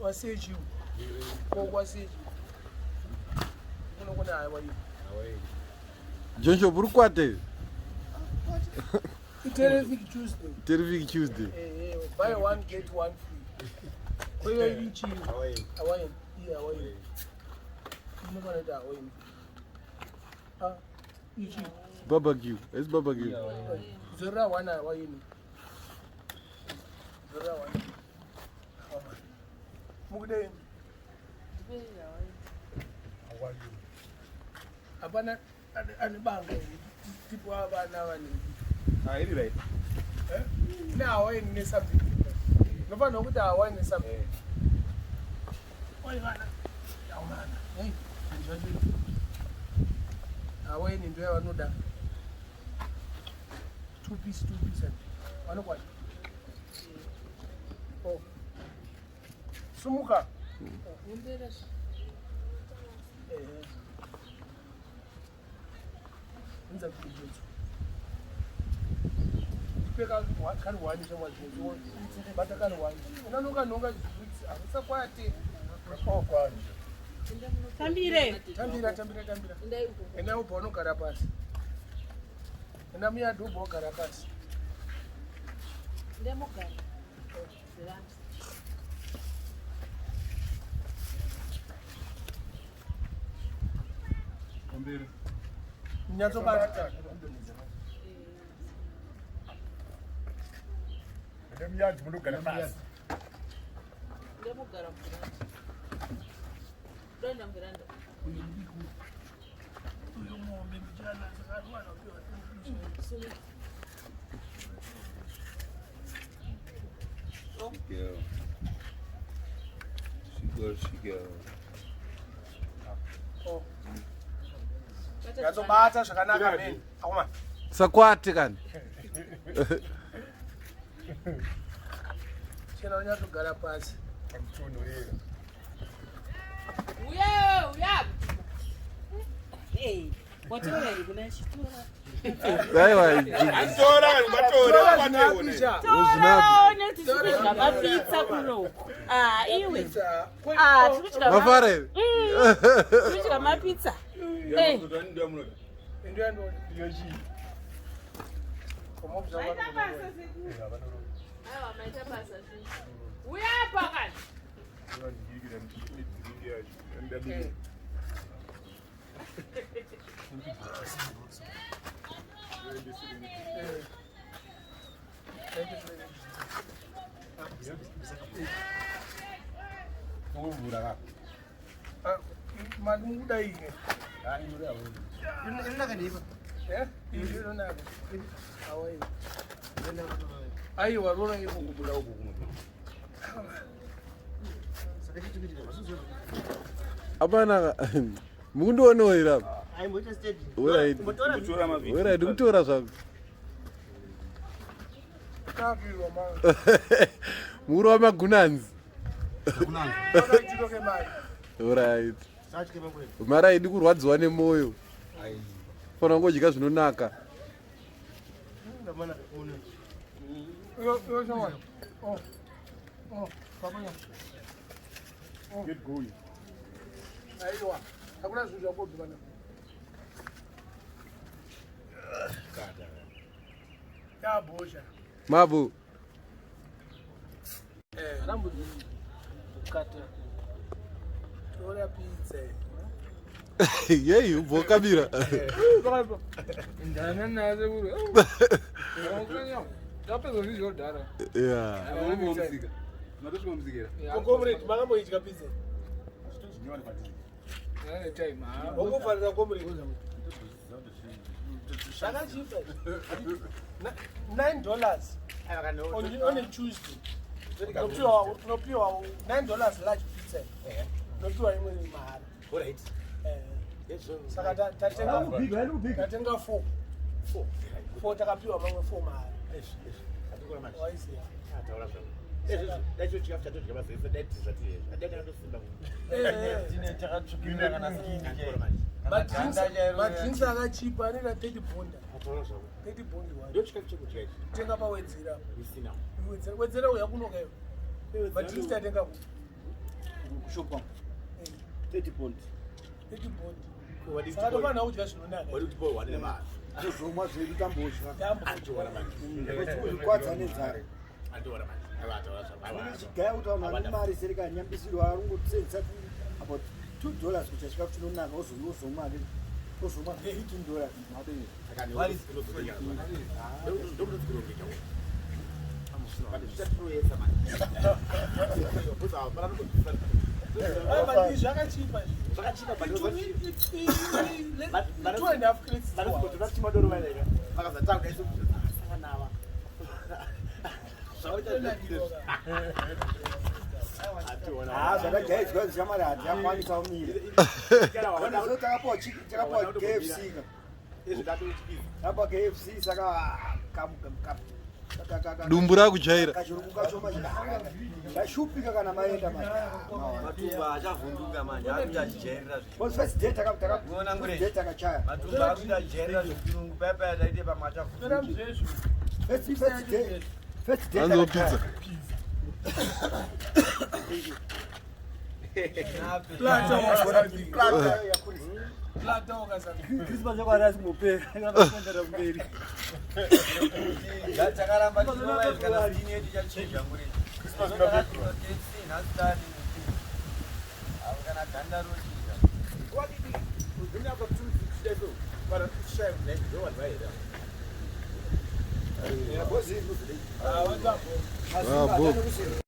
Wasechi. Ko kwasechi. Kuno kuna hawa hiyo. Joshua uri kwate. Terrific Tuesday. Terrific Tuesday. Eh, eh, buy one get one free. Kwa hiyo ichi Hawaii. Hawaii. Iya Hawaii. Inofanira Hawaii. Ah, ichi. Barbecue. It's barbecue. Zorra one Hawaii. Zorra one. Mukude hapana ane banga tipo vana vanenge. Ah, iri right. Eh? Ne Hawaii ne something. Nofanira kuti Hawaii ne something. Oi vana. Yaumana. Hey, hanzvadzi. Hawaii ndo yavanoda. Two piece, two piece. Vanokwata. Oh. Sumuka. Eh. Unza kujedzo. Peka kari wani shamwa jedzo. Bata kari wani. Unanoka nonga usakwate. Oh kwanje. Tambire. Tambira tambira tambira. Enda ubva unogara pasi. Enda muyadhi ubva wogara pasi. Nyatsobata. Ndemuyadzi munogara pasi. Uyo mombe mbichana sakarwana uyo. Girl. She go, she go. Oh. Nyatsobata zvakanaka men. Akoma. Sakwate kani. Chena unyatsogara pasi. Pamutonhorera. Uya, uya. Eh, watora here kuna chitora. Aiwa. Tora, batora, batora. Pizza. Tora, nekuti tiri kudya mapizza kunoku. Ah, iwe. Ah, tiri kudya ma- Mafara here? Tiri kudya mapizza. Eh. Endo yandoda. Komobza Maita basa sekuru. Aiwa, maita basa zvinhu. Uya apa kana. Mali mukuda ine. Eh? Iyo inonaka. Hawaii. Aiwa rora iko kubuda uko kumwe. Hapana. Mukundionawo here apa? Alright. Kutora mavhidhiyo. Alright, kutora zvangu. Kakirwa manje. Mukuru wamagunanzi. Akaitiro kemari. Alright. Mara haidi kurwadziwa nemoyo. Fana kungodya zvinonaka. Iyo iyo shamwari. Oh. Oh, baba. Get going. Aiwa. Hakuna zvinhu zvakobva bana. Yabosha. Mabu. Tora pizza. Yeyi, ubva wakabira. Ndana naye kuri. Tapedza zvidhara. Yeah. Matosvika Comrade, makamboidya pizza. Ane time. Wakufarira comrade. Zvakachipa. $9 on a Tuesday. Unopiwa $9 large pizza. Unopiwa imwe mahara. Eh. Saka tatenga 4. 4 takapiwa mamwe 4 mahara. Waiziya. Madrinks akachipa anoita 30 bond. 30 bond one. Tenga pawedzera. Wedzera, wedzera uya kunoka iwe. Madrinks tatenga ku. Kushop kwangu. 30 pond. 30 bond. Saka tofanira kudya zvinonaka. Tozomwa zvedu tambodya. Tambodya. Kuzvikwadza nenzara. Chigaya kuti vanhu vane mari sereka nyambisiro arungotsenza about $2 kuti chikafu chinonaka ozomwa ozomwa $15. Aiwa, but izvi zvakachipa izvi. 2.5 crates. Ah, zvakajaidzwa zvishamwari hatiakwanisa kumira. So takapuwa chicken, takapuwa KFC ka. Takapuwa KFC saka Dumbu rakujaira. Kachirungu kacho manje ndashupika kana maenda manje. Matumba achavhunduka manje akuti achijairira zve. Because first day Unoona ngure. first day takachaya. Matumba akuti achijairira zvechirungu paya paya taite pamwe achavhunduka. First day Hanzi takachaya. pizza. Plata wakasambi. Christmas yako harasi kumbopera, yakakuendera kumberi. Takaramba tichinovaizvi kana skin yedu ichachinja ngure. KFC nhasi tani. Avo kana ganda rochinja. Ah, bo.